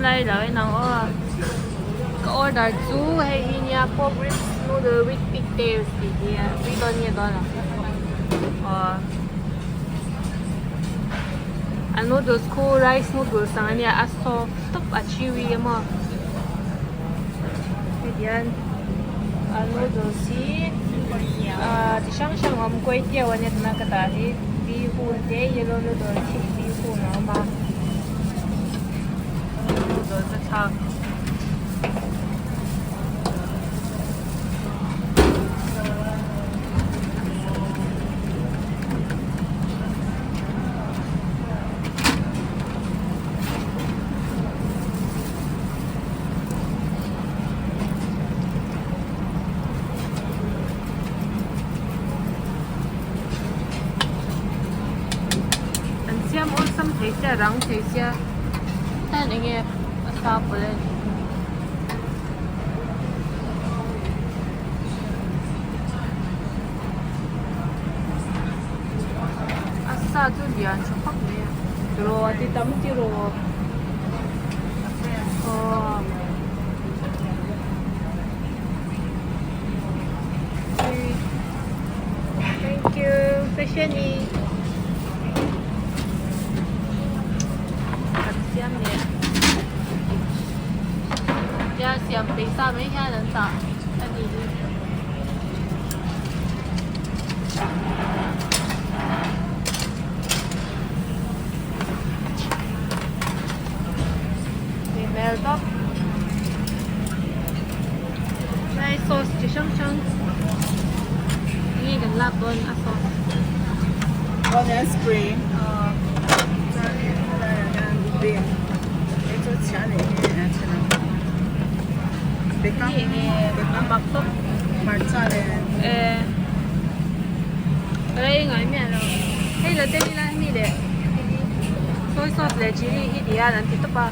lai lo en ang aw. Ka order chu hei hi nia pork ribs noodle with pig tails tih hi a tui dawn nge dawn ang aw. A noodles khu rice noodles ang a nia a soft tawp a chewy a maw. Hei hian a noodles hi ah chi hrang hrang a awm kuai tiau a nia tuna ka dah hi bihun te yellow noodle thick bihun a awm a noodles a thlak. An siam awlsam thei sia rang thei sia hian eng nge a sa pawlh a ni. A sa chu lian tha khawp mai a tiraw a ti tam tiraw aw thank you 谢谢你kan siam leh tia siam peih sa mai hian an dah a ni hi. Tui hmel tawp. Hei sauce chi hrang hrang nge kan lak dawn a sauce. One ice cream. Hei la te nila hemi leh soy sauce leh chilli hi ti hian an ti tawp a.